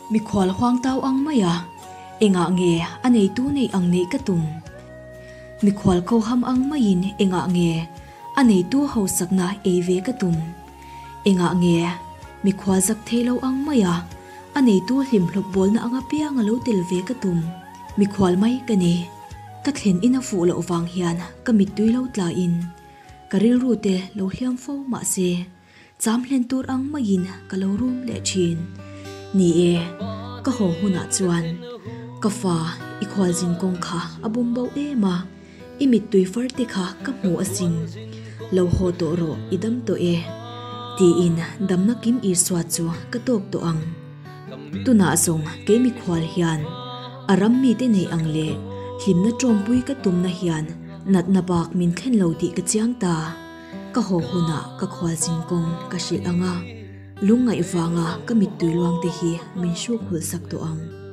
Mikhual huangtau ang mai a, engah nge a neitu neih ang neih ka tum? Mikhual koham ang maiin engah nge a neitu hausakna ei ve ka tum? Engah nge mikhual zak thei lo ang mai a, a neitu hlimhlawp bawlna anga pianga lo tel ve ka tum? Mikhual mai ka ni. Ka thlen in a fuh loh vang hian ka mittui lo tlain ka rilru te lo hliam fo mahse, Cham hlen tur ang maiin ka lo rum leh thin. Ni e, ka haw hunah chuan ka fa i khualzin kawng kha a bum bo em a, i mittui far te kha ka hmu asin. Lo haw tawh rawh i dam tawh e, tiin damna kim Isua chu ka tawk tawh ang. Tunah zawng kei mikhual hian a ram mite neih ang leh hlimna tawmpui ka tumna hian natna bak min thlen lo tih ka chiang ta. Ka haw hunah ka khualzin kawng ka hrilh ang a, lungngaih vanga ka mittui luang te hi min hruk hulh sak tawh ang.